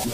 Nyob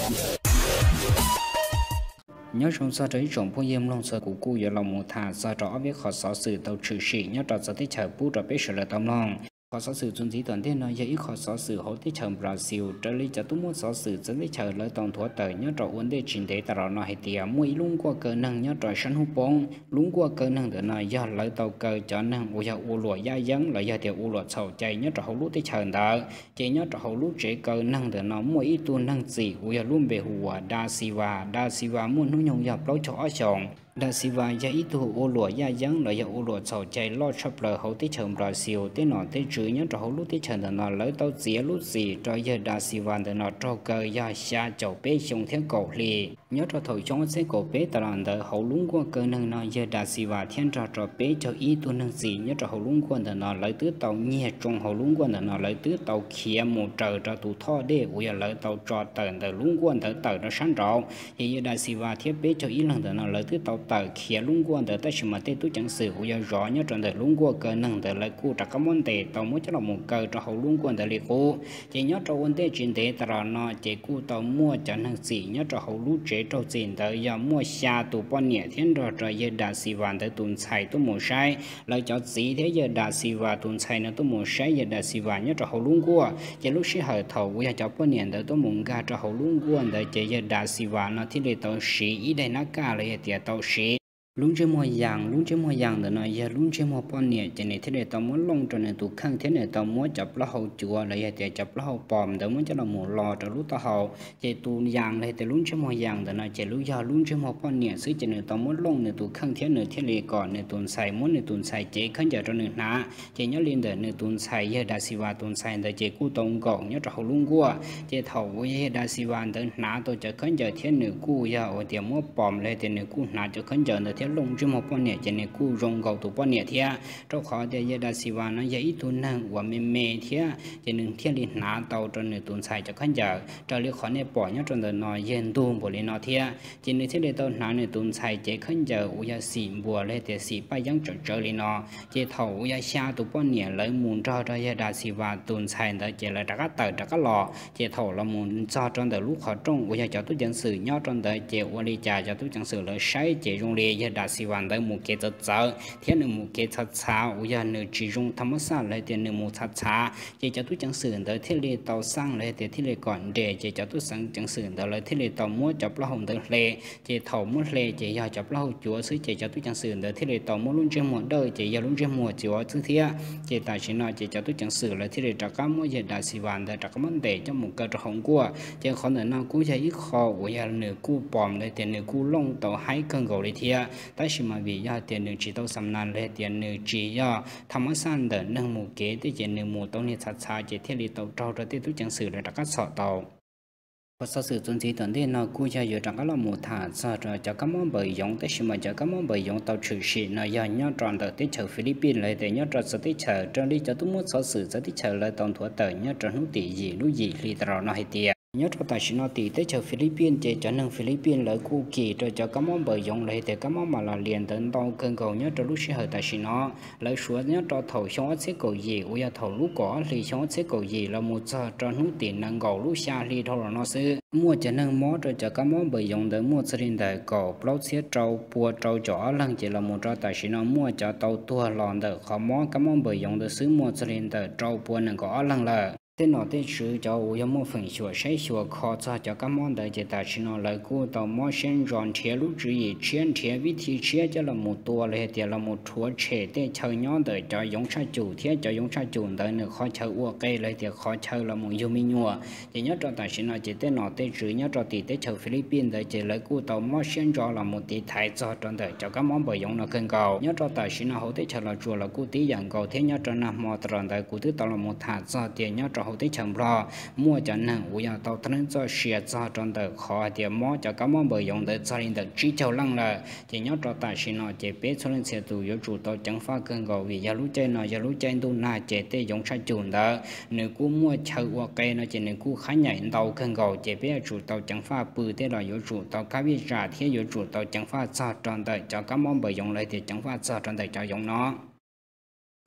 zoo txog rau ib tsoom phooj ywg mloog txhua, kuv kuj yuav los mus tham txog rau ob peb qhov xov xwm tau tshwm sim nyob rau txawv teb chaws pub rau peb sawv daws tau mloog. Qhov xov xwm txuas ntxiv tom ntej no yog ib qhov xov xwm hauv teb chaws Brazil raws li cov tub muab xov xwm txawv teb chaws lawv tau nthuav tawm nyob rau ua ntej tsis ntev tas los no hais tias muaj ib lub nkuaj kaw neeg nyob rau sab hnub poob. Lub nkuaj kaw neeg ntawm no yog lawv tau kaw cov neeg uas yog ua luam yaj yeeb los yog tias ua luam txhaum cai nyob rau hauv lub teb chaws ntawd. Ces nyob rau hauv lub tsev kaw neeg ntawm no muaj ib tug neeg txim uas yog lub npe hu ua Da Silva. Da Silva muaj hnub nyoog yog plaub caug ob xyoos. Da Silva yog ib tug ua luam yaj yeeb los yog ua luam txhaum cai loj tshaj plaws hauv teb chaws Brazil. Tej nom tej tswv nyob rau hauv lub teb chaws ntawm no lawv tau txiav lub txim rau yawg Da Silva ntawm no raug kaw yog xya caum peb xyoo thiab kaum hli. Nyob rau thaum xyoo ob txhiab kaum peb tas los ntawd hauv lub nkuaj kaw neeg no yawg Da Silva thiab nrog rau peb caug ib tug neeg txim nyob rau hauv lub nkuaj ntawm no lawv twb tau nyiag tsoo hauv lub nkuaj ntawm no lawv twb tau khiav mus raws rau tus thoj dej uas yog lawv tau tso tawm ntawm lub nkuaj ntawd tawm rau sab nraud. Ces yawg Da Silva thiab peb caug ib leeg ntawm no lawv twb tau tawm khiav lub nkuaj ntawd tab sis mas tej tub ceev xwm uas yog zov nyob rau ntawm lub nkuaj kaw neeg ntawd lawv kuj rov qab muab ntes tau muab coj los mus kaw rau hauv lub nkuaj ntawd li qub. Ces nyob rau ua ntej tsis ntev tas los no ces kuj tau muaj cov neeg txim nyob rau hauv lub tsev raug txim ntawd yog muaj xya tus poj niam thiab nrog rau yawg Da Silva ntawd tus ntxhais tuaj mus saib lawv cov txiv thiab yawg Da Silva tus ntxhais no tuaj mus saib yawg Da Silva nyob rau hauv lub nkuaj. Ces lub sij hawm thaum uas yog cov poj niam ntawd tuaj mus nkag rau hauv lub nkuaj ntawd ces yawg Da Silva no thiaj li tau siv ib daim nab kaj los yog tias tau siv lub ntsej muag yas. Lub ntsej muag yas ntawm no yog lub ntsej muag poj niam ces nws thiaj li tau muab looj rau nws tus kheej thiab nws tau muab cov plaub hau cuav los yog tias cov plaub hau pom ntawd muab coj los mus lo rau lub taub hau. Ces tus yas los yog tias lub ntsej muag yas ntawm no ces lub yog lub ntsej muag poj niam xwb ces nws tau muab looj nws tus kheej thiab nws thiaj li kom nws tus ntxhais muab nws tus ntxhais cev khaub ncaws rau nws hnav. Ces nyob li ntawm nws tus ntxhais yawg Da Silva tus ntxhais ntawd ces kuj tau nkaum nyob rau hauv lub nkuaj. Ces thaum uas yawg Da Silva ntawd hnav tau cov khaub ncaws thiab nws kuj yog ua tias muab pom los yog tias nws kuj hnav cov khaub ncaws ntawd thiab looj ntsej muag poj niam ces nws kuj zoo nkaus tus poj niam thiab. Rau qhov tias yawg Da Silva no yog ib tug neeg uas me me thiab ces nws thiaj li hnav tau rau nws tus ntxhais cov khaub ncaws. Raws li qhov nej pom nyob rau ntawm no yawg ntug npaum li no thiab ces nws thiaj li tau hnav nws tus ntxhais cev khaub ncaws uas yog xim npuas los yog tias xim paj yeeb tsawv tsawv li no. Ces thaum uas yog xya tus poj niam lawv mus nrog rau yawg Da Silva tus ntxhais ntawd ces lawv rov qab tawm rov qab los ces thaum los mus txog rau ntawm lub qhov rooj uas yog cov tub ceev xwm nyob rau ntawd ces ua li cas cov tub ceev xwm lawv saib ces zoo li yawg Da Silva ntawd mus kev txawv txawv thiab nws mus kev txhav txhav uas yog nws tsis zoo thaj mab xaj los yog tias nws mus txhav txhav. Ces cov tub ceev xwm ntawd thiaj li tau xaj los yog tias thiaj li kom nres ces cov tub xeev ceev xwm ntawd lawv thiaj li tau muab cov plaub hau ntawd hle. Ces thaum muab hle ces yog cov plaub hau cuav xwb ces cov tub ceev xwm ntawd thiaj li tau muab lub ntsej muag dawj ces yog lub ntsej muag cuav xwb thiab. Ces tam sim no ces cov tub ceev xwm lawv thiaj li rov qab muab yawg Da Silva ntawd rov qab muab ntes coj mus kaw rau hauv nkuaj. Ces qhov ntawm no kuj yog ib qho uas yog nws kuj pom los tias nws kuj looj tau haib kawg nkaus li thiab tab sis mas vim yog tias nws tsis tau xam nas los tias nws tsis yog thaj mab xaj ntawm neeg mus kev tej ces nws mus tau niag txhav txhav ces thiaj li tau raug rau tej tub ceev xwm lawv rov qab txhom tau. Qhov xov xwm txuas ntxiv tom ntej no kuj yog yuav rov qab los mus tham txog rau cov kab mob npaws yoov tab sis mas cov kab mob npaws yoov tau tshwm sim no yog nyob rau ntawm teb chaws Philippines los tias nyob rau txawv teb chaws raws li cov tub muab xov xwm txawv teb chaws lawv tau nthuav tawm nyob rau hnub tim yim lub yim hli tas los no hais tias nyob rau tam sim no tim teb chaws Philippines ces cov neeg Philippines lawv kuj kis rau cov kab mob npaws yoov los tias kab mob malaria ntawd ntau kawg nkaus nyob rau lub sij hawm tam sim no. Lawv suav nyob rau thaum xyoo ob txhiab kaum yim uas yog thaum lub kaum ob hlis xyoo ob txhiab kaum yim los mus txog rau hnub tim nees nkaum lub xya hli dhau los no xwb muaj cov neeg mob rau cov kab mob npaws yoov ntawd muaj txog li ntawm kaum plaub txhiab rau pua rau caum ob leeg ces los mus rau tam sim no muaj cov tau tuag los ntawm qhov mob kab mob npaws yoov ntawd xwb muaj txog li ntawm rau pua nees nkaum ob leeg lawm. Tej nom tej tswv cov uas yog muaj feem xyuam saib xyuas kho txog cov kab mob ntawd ces tam sim no lawv kuj tau mob siab ntso nrhiav lub tswv yim tshiab nrhiav vib thi tshiab coj los mus tua los yog tias los mus rhuav tshem tej chaw nyob ntawm cov yoov tshaj cum thiab cov yoov tshaj cum ntawd nws qhov chaw ua qe los yog tias qhov chaw los mus yug me nyuam. Ces nyob rau tam sim no ces tej nom tej tswv nyob rau tim teb chaws Philippines ntawd ces lawv kuj tau mob siab ntso los mus tiv thaiv txog rau ntawm cov kab mob npaws yoov no kawg nkaus. Nyob rau tam sim no hauv teb chaws Los Tsuas los kuj tib yam nkaus thiab nyob rau nag hmo tas los ntawd kuv twb tau los mus tham txog tias nyob rau hauv teb chaws Nplog muaj cov neeg uas yog tau txhawb ntsoj sia txog rau ntawm qhov hais tias mob cov kab mob npaws yoov ntawd txog li ntawm tsib caug leej lawm. Ces nyob rau tam sim no ces peb txhua leej txhia tus yuav tsum tau ceev faj kawg nkaus vim yog lub caij no yog lub caij ntuj nag ces tej yoov tshaj cum ntawd nws kuj muaj chaw ua qe no ces nws kuj qhab nyaim ntau kawg nkaus ces peb yuav tsum tau ceev faj pw tej los yuav tsum tau kab vij tsam thiab yuav tsum tau ceev faj txog rau ntawm cov kab mob npaws yoov los tias ceev faj txog rau ntawm cov yoov no.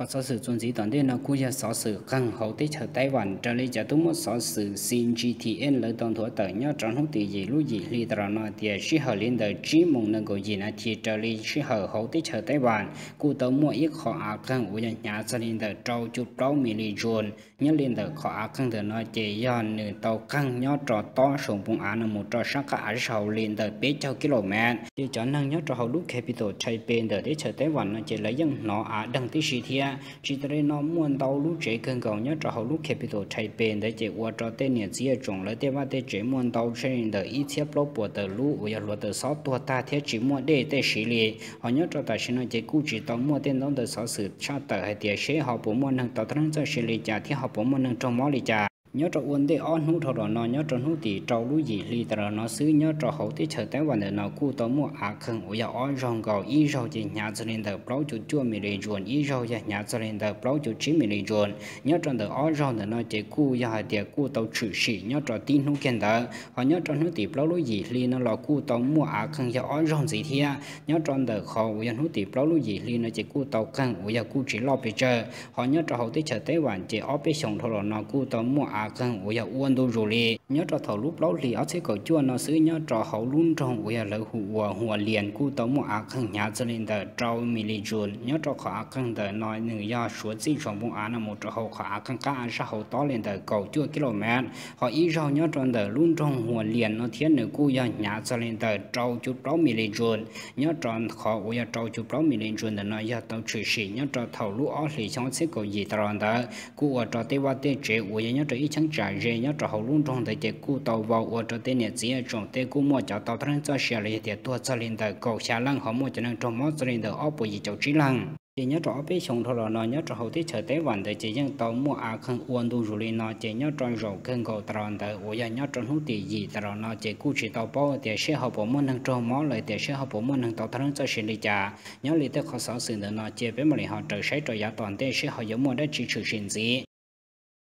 Qhov xov xwm txuas ntxiv tom ntej no kuj yog xov xwm qeeg hauv teb chaws Taiwan. Raws li cov tub muab xov xwm C G T N lawv tau nthuav tawm nyob rau hnub tim yim lub yim hli tas los no tias sij hawm li ntawm tsib moos nees nkaum yim nas this raws li sij hawm hauv teb chaws Taiwan kuj tau muaj ib qhov av qeeg uas yog hnyav txog li ntawm rau cuv plaub mi li joule. Nyob li ntawm qhov av qeeg ntawm no ces yog nws tau qeeg nyob rau tob saum npoo av no mus rau sab qab av zog li ntawm peb caug kis lus mev. Ces cov neeg nyob rau hauv lub capital Taipei ntawm teb chaws Taiwan no ces lawv yeej hnov av deeg tib si thiab. Tsis tas li no muaj ntau lub tsev kawg nkaus nyob rau hauv lub capital Taipei ntawd ces ua rau tej niam txiv tsoom lawv tej vaj tej tsev muaj ntau tshaj li ntawm ib txhiab plaub puas tawm lub uas yog hluav taws xob tuag tag thiab tsis muaj dej tej siv li. Ho nyob rau tam sim no ces kuj tsis tau muaj tej ntaub ntawv xov xwm tshaj tawm hais tias seb ho puas muaj neeg tau tag neej txoj sia li cas thiab ho puas muaj neeg raug mob li cas. Nyob rau ua ntej ob hnub dhau los no nyob rau hnub tim rau lub yim hli tas los no xwb nyob rau hauv teb chaws Taiwan ntawm no kuj tau muaj av qeeg uas yog ob zaug nkaus, ib zaug ces hnyav txog li ntawm plaub caug cuaj mi li joule, ib zaug yog hnyav txog li ntawm plaub caug tsib mi li joule. Nyob rau ntawm ob zaug ntawm no ces kuj yog hais tias kuj tau tshwm sim nyob rau tib hnub kiag ntawd. Ho nyob rau hnub tim plaub lub yim hli no los kuj tau muaj av qeeg yog ob zaug ntxiv thiab. Nyob rau ntawm qhov uas yog hnub tim plaub lub yim hli no ces kuj tau qeeg uas yog kuj tsis loj pes tsawg. Ho nyob rau hauv teb chaws Taiwan ces ob peb xyoos dhau los no kuj tau muaj av qeeg uas yog ua ntu zus li. Nyob rau thaum lub plaub hlis ob txhiab kaum cuaj no xwb nyob rau hauv lub nroog uas yog lawv hu ua Hualian kuj tau muaj av qeeg hnyav txog li ntawm rau mi li joule. Nyob rau qhov av qeeg ntawm no nws yog suav txij saum npoo av no mus rau hauv qhov av qeeg qab av zog hauv tob li ntawm kaum cuaj kis lus mev. Ho ib zaug nyob rau ntawm lub nroog Hualian no thiab nws kuj yog hnyav txog li ntawm rau cuv plaub mi li joule. Nyob rau qhov uas yog rau cuv plaub mi li joule ntawm no yog tau tshwm sim nyob rau thaum lub ob hlis xyoo ob txhiab kaum yim tas los ntawd kuj ua rau tej vaj tej tsev uas yog nyob rau ib cheeb tsam ze nyob rau hauv lub nroog ntawd ces kuj tau vau ua rau tej niam txiv tsoom tej kuj muaj cov tau tag neej txoj sia los yog tias tuag txog li ntawm kaum xya leej, ho muaj cov neeg raug mob txog li ntawm ob puas yim caum tsib leej. Ces nyob rau ob peb xyoos dhau los no nyob rau hauv teb chaws Taiwan ntawd ces yeej tau muaj av qeeg ua ntu zus li no, ces nyob rau zaum kawg nkaus tas los ntawd uas yog nyob rau hnub tim yim tas los no ces kuj tsis tau paub tias seb ho puas muaj neeg raug mob los tias seb ho puas muaj neeg tau tag neej txoj sia li cas. Nyob li tej qhov xov xwm ntawm no ces peb mam li ho raws saib rau yav tom ntej seb ho yuav muaj dab tsi tshwm sim ntxiv.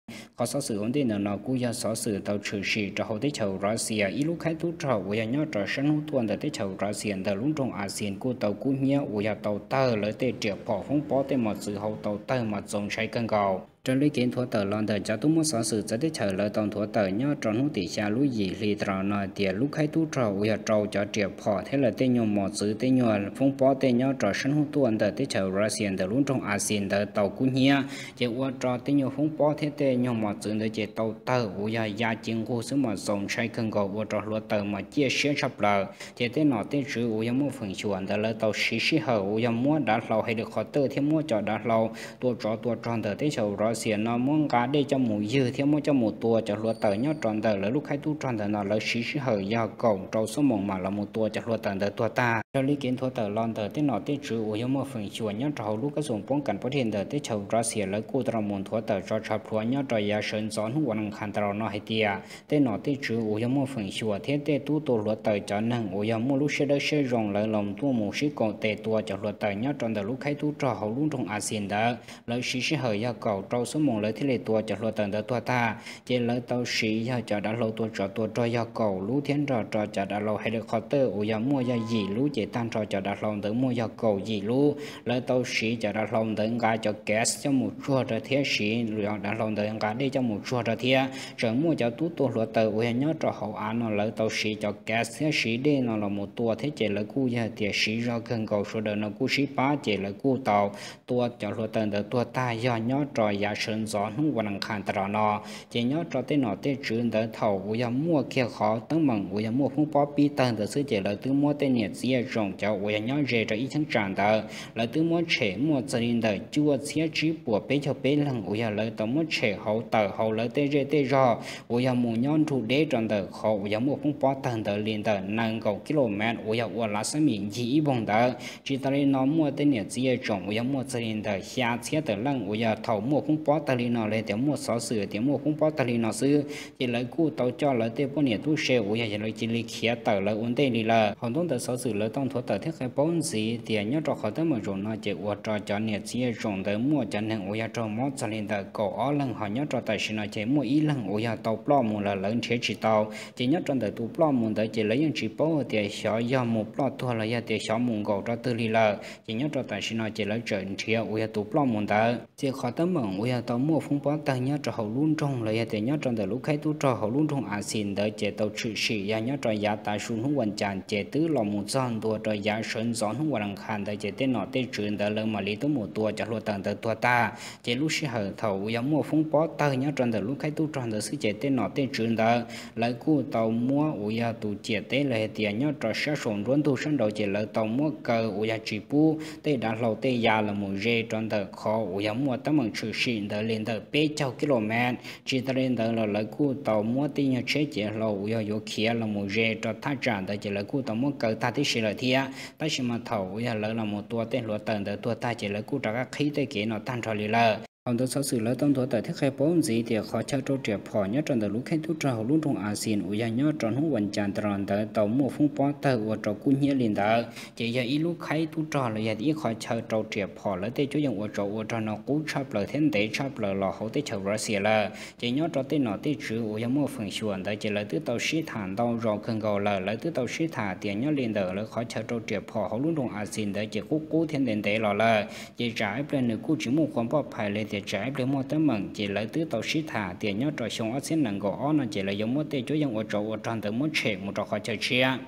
Qhov xov xwm ua ntej ntawm no kuj yog xov xwm tau tshwm sim rau hauv teb chaws Russia. Ib lub khaib tub rog uas yog nyob rau sab hnub tuaj ntawm teb chaws Russia ntawm lub nroog Asin kuj tau kub hnyiab uas yog tau tawg lawv tej riam phom foob pob tej mos txwv hauv tau tawg mas txaus ntshai kawg nkaus. Raws li kev nthuav tawm los ntawm cov tub muab xov xwm txawv teb chaws lawv tau nthuav tawm nyob rau hnub tim xya lub yim hli tas los no tias lub khaib tub rog uas yog rau cov riam phom thiab lawv tej nyuag mos txwv tej nyuag foob pob tej nyob rau sab hnub tuaj ntawm teb chaws Russia ntawm lub nroog Asin ntawd tau kub hnyiab, ces ua rau tej nyuag foob pob thiab tej nyuag mos txwv ntawd ces tau tawg uas yog ya ci nqug xwb mas txaus ntshai kawg nkaus ua rau hluav taws mas ciaj siab tshaj plaws. Ces tej nom tej tswv uas yog muaj feem xyuam ntawd lawv tau siv sij hawm uas yog muab dav hlau helicopter thiab muab cov dav hlau tua tsov tua rog ntawm teb chaws Russia no muab nqa dej coj mus ywg thiab muab coj mus tua cov hluav taws nyob rau ntawm lawv lub khaib tub rog ntawm no lawv siv sij hawm yog kaum rau xuab moos mam los mus tua cov hluav taws ntawd tuag tag. Raws li kev nthuav tawm los ntawm tej nom tej tswv uas yog muaj feem xyuam nyob rau hauv lub kab xum poob kas pob thij ntawm teb chaws Russia lawv kuj tau los mus nthuav tawm tsov tshav plhuav nyob rau yav sawv ntxov hnub uas nees khas tas los no hais tias tej nom tej tswv uas yog muaj feem xyuam thiab tej tub tua hluav taws cov neeg uas yog muaj lub siab dawb siab zoo lawv los tuaj mus sib koom tes tua cov hluav taws nyob rau ntawm lub khaib tub rog hauv lub nroog Asin ntawd. Lawv siv sij hawm yog kaum rau xuab moos lawv thiaj li tua cov hluav taws ntawd tuag tag. Ces lawv tau siv yog cov dav hlau tua tsov tua rog yog kaum lub thiab nrog rau cov dav hlau helicopter uas yog muaj yog yim lub ces tag nrho cov dav hlau ntawd muaj yog kaum yim lub. Lawv tau siv cov dav hlau ntawd nqa cov gas coj mus tsuag rau thiab siv cov dav hlau ntawd nqa dej coj mus tsuag rau thiab. Tseem muaj cov tub tua hluav taws uas yog nyob rau hauv av no lawv tau siv cov gas thiab siv dej no los mus tua thiab ces lawv kuj yog tias siv zog kawg nkaus sawv daws no kuj sib pab ces lawv kuj tau tua cov hluav taws ntawd tuag tag yog nyob rau yav sawv ntxov hnub uas nees khas tas los no. Ces nyob rau tej nom tej tswv ntawd thaum uas yog muaj kiag qhov teeb meem uas yog muaj foob pob pib tawg ntawd xwb ces lawv twb muab tej niam txiv tsoom cov uas yog nyob ze rau ib cheeb tsam ntawd lawv twb muab tshem muaj txog li ntawm cuaj txhiab tsib puas peb caug peb leeg uas yog lawv tau muab tshem hauv tawm hauv lawv tej zej tej zog uas yog mus nyob nrug deb rau ntawm qhov uas yog muaj foob pob tawg ntawd li ntawm nees nkaum kis lus mev uas yog ua lav xab mim ncig ib voog ntawd. Tsis tas li no muaj tej niam txiv tsoom uas yog muaj txog li ntawm xya txhiab tawm leej uas yog thaum muaj foob pob tawg li no los tias muaj xov xwm tias muaj foob pob tawg li no xwb, ces lawv kuj tau coj lawv tej poj niam tub se uas yog lawv cia li khiav tawm lawv ua ntej li lawm. Hauv ntaub ntawv xov xwm lawv tau nthuav tawm thiab qhia paub ntxiv tias nyob rau qhov teeb meem zaum no ces ua rau cov niam txiv yav zaum ntawd muaj cov neeg uas yog raug mob txog li ntawm kaum ob leeg, ho nyob rau tam sim no ces muaj ib leeg uas yog tau ploj mus lawm, lawv nrhiav tsis tau. Ces nyob rau ntawm tus ploj mus ntawd ces lawv yeej tsis paub tias xyov yog mus ploj tuag los yog tias xyov mus nkaum rau twg li lawm. Ces nyob rau tam sim no ces lawv tseem nrhiav uas yog tus ploj mus ntawd. Ces qhov teeb meem uas yog tau muaj foob pob tawg nyob rau hauv lub nroog los yog tias nyob rau ntawm lub khaib tub rog hauv lub nroog Asis ntawd ces tau tshwm sim yog nyob rau yav tav su hnub vas cas ces twb los mus txog ntua rau yav sawv ntxov hnub vas las khas ntawd ces tej nom tej tswv ntawd lawv mam li twb mus tua cov hluav taws ntawd tuag tag. Ces lub sij hawm thaum uas yog muaj foob pob tawg nyob rau ntawm lub khaib tub rog ntawd xwb ces tej nom tej tswv ntawd lawv kuj tau muab uas yog tus ciam teb los hais tias nyob rau sab saum nruab ntug sab nraud ces lawv tau muab kaw uas yog tsis pub tej dav hlau tej ya los mus ze rau ntawm qhov uas yog muaj teeb meem tshwm sim ntawd li ntawm peb caug kis lus mev. Tsis tas li ntawd los lawv kuj tau muab tej nyuag tsheb cev hlau uas yog yuav khiav los mus ze rau thaj tsam ntawd ces lawv kuj tau muab kaw tag tib si lawm thiab. Tab sis mas thaum uas yog lawv los mus tua tej hluav taws ntawd tuag tag ces lawv kuj rov qab qhib tej kev no tag nrho li lawm. Hauv ntawv xov xwm lawv tau nthuav tawm thiab qhia paub ntxiv tias qhov chaw rau riam phom nyob rau ntawm lub khaib tub rog hauv lub nroog Asis uas yog nyob rau hnub vas cas tas los ntawd tau muaj foob pob tawg ua rau kub hnyiab li ntawd. Ces yog ib lub khaib tub rog los yog ib qhov chaw rau riam phom lawv tej cuab yeej ua tsov ua rog no qub tshaj plaws thiab ntev tshaj plaws los hauv teb chaws Russia lawm. Ces nyob rau tej nom tej tswv uas yog muaj feem xyuam ntawd ces lawv twb tau sib tham ntau zaus kawg nkaus lawm, lawv twb tau sib tham tias nyob li ntawm lawv qhov chaw rau riam phom hauv lub nroog Asis ntawd ces qub qub thiab ntev ntev los lawm. Ces tsam ib pliag nws kuj tsis muaj qhov npauj phais li tias tsam ib pliag muaj teeb meem, ces lawv twb tau sib tham tias nyob rau xyoo ob txhiab nees nkaum ob no ces lawv yuav muab tej cuab yeej ua tsov ua rog ntawd muab tshem mus rau qhov chaw tshiab.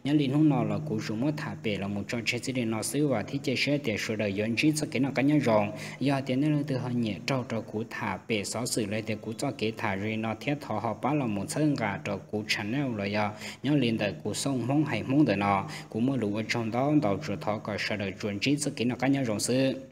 Nyob li hnub no los kuv tsuas muab tham pem los mus tso tseg txij li no xwb, vam thiab cia siab tias sawv daws yuav ntsib txoj kev noj qab nyob zoo. Yog tias nej leej twg ho nyiam raug rau kuv tham pem xov xwm los tias kuv txoj kev tham zoo li no thiab thov ho pab los mus txhawb nqa rau kuv channel los yog nyob li ntawm kuv xoo Hmoob hais Hmoob ntawm no. Kuv muaj lus ua tsaug ntau ntau, tsuas thov kom sawv daws tsuas ntsib txoj kev noj qab nyob zoo xwb.